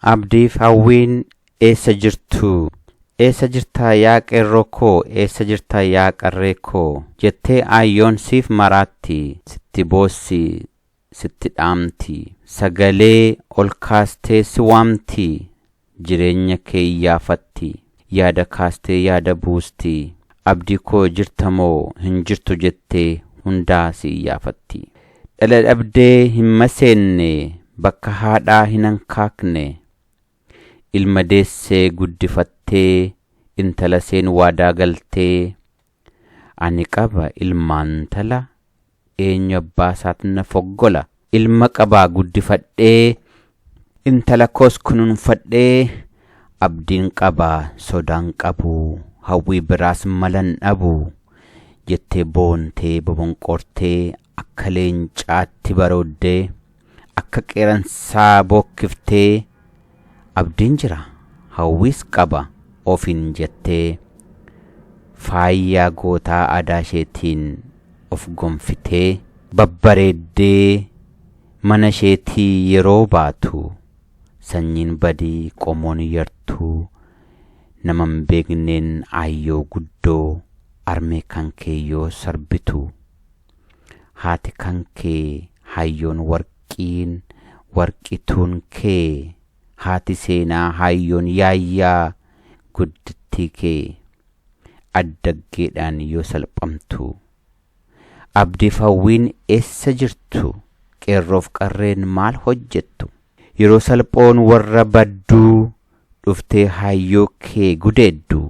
Abdiif Hawwiin eessa jirtu? Eessa jirtaa yaa qeerroo koo, eessa jirtaa yaa qarree koo jettee aayyoon siif maraatti, sitti boossi, sitti dhaamti, sagalee ol kaastee si waamti, jireenya kee iyyaafatti, yaada kaastee yaada buusti, abdii koo jirta moo hin jirtu jettee hundaa si iyyaafatti. Dhala dhabdee hin maseenne, bakka haadhaa hin hankaakne, ilma deessee guddifattee, intala seen waadaa galtee, ani qaba ilmaan tala, eenyu abbaa isaatu na foggola, ilma qabaa guddifadhee, intala koos kunuunfadhee, abdiin qabaa sodaan qabu, hawwii biraas malan dhabu, jettee boontee bobonqortee, akka leencaatti barooddee, akka qeeransaa bookkiftee, abdiin jira hawwiis qaba ofiin jettee, faayyaa gootaa aadaa isheetiin of gonfitee, babbareeddee mana isheetii yeroo baatu, sanyiin badii qomoon yartuu, nama hin beekneen aayyoo guddoo armee kan kee yoo sarbitu, haati kan kee hayyoon warqiin warqituun kee, haati seenaa hayyoon yaayyaa guddittii kee addaggeedhaan yoo salphamtu, abdiif hawwiin eessa jirtu? Qeerroof qarreen maal hojjettu? Yeroo salphoon warra badduu dhuftee hayyoo kee gudeeddu,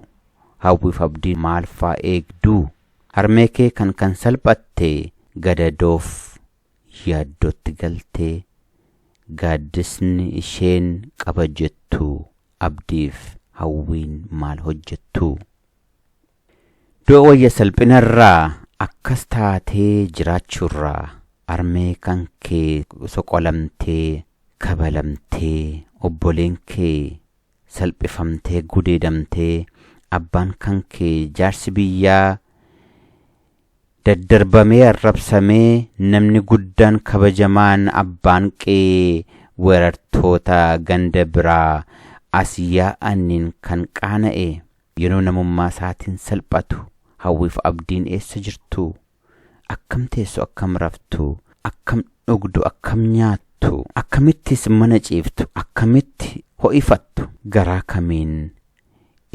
hawwiif abdii maal faa eegduu? Harmee kee kan kan salphatte gadadoof yaaddootti galtee, gaaddisni isheen qaba jettu, abdiif hawwiin maal hojjettu? Du'a wayya salphinarraa, akkas taatee jiraachuurraa, armee kan kee soqolamtee kabalamtee, obboleen kee salphifamtee gudeedamtee, abbaan kan kee jaarsi biyyaa daddarbamee arrabsamee, namni guddaan kabajamaan abbaan qe'ee weerartoota ganda biraa as yaa'aniin kan qaana'e, yeroo namummaa isaatiin salphatu, hawwiif abdiin eessa jirtu? Akkam teessu, akkam raftu, akkam dhugdu, akkam nyaattu, akkamittis mana ciiftu, akkamitti ho'ifattu, garaa kamiin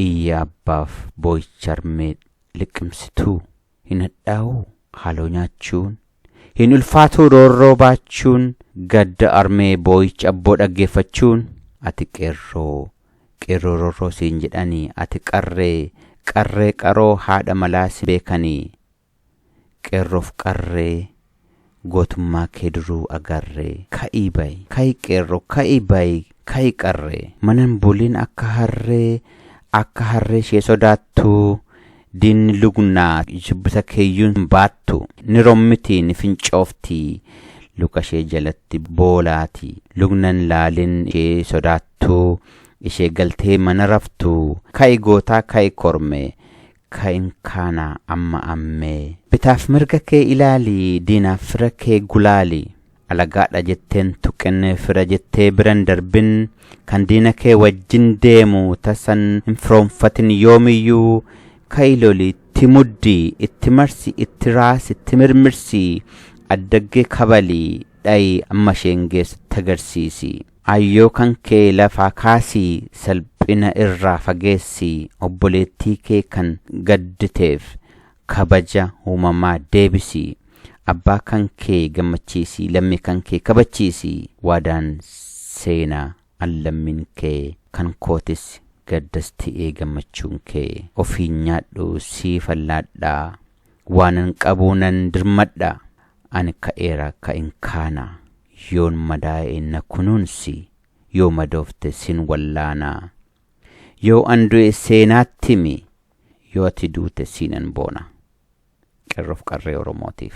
iyya abbaaf boo'icha harmee liqimsitu? Hin hadhaa'uu haaloo nyaachuun, hin ulfaatuu roorroo baachuun, gadda armee boo'icha abboo dhaggeeffachuun? Ati qeerroo, qeerroo roorroo siin jedhanii, ati qarree, qarree qaroo haadha malaa si beekanii, qeerroof qarree gootummaa kee duruu agarree, ka'ii ba'i, ka'i qeerroo, ka'ii ba'i, ka'i qarree, manan buliin akka harree, akka harree ishee sodaattuu, diinni lugnaa shubbisa keeyyuun baattu, ni rommitii ni fincooftii, luka ishee jalatti boolaati, lugnan laalin ishee sodaattuu, ishee galtee mana raftu, ka'i gootaa, ka'i korme, ka'in kaana amma ammee, bitaaf mirga kee ilaali, diinaaf fira kee gulaali, alagaadha jetteen tuqin, fira jettee biran darbin, kan diina kee wajjin deemu tasan hin firoonfatin yoomiyyuu, ka'i loli, itti muddi, itti marsi, itti raasi, itti mirmirsi, addaggee kabalii dhayi, amma isheen geessutti agarsiisi. Ayyoo kan kee lafaa kaasii, salphina irraa fageessi, obboleettii kee kan gadditeef kabaja uumamaa deebisi, abbaa kan kee gammachiisi, lammii kan kee kabachiisi, waadaan seenaa allammiin kee kan kootis gaddas ti'ee gammachuun kee, ofiin nyaadhu sii fallaadhaa, waanan qabuu nan dirmadha, ani ka'eera ka'in kaana, yoon madaa'e na kunuunsi, yoo madoofte sin wallaanaa, yoo an du'e seenaatti himi, yoo ati duute siinan boona. Qeerroof qarree Oromootiif.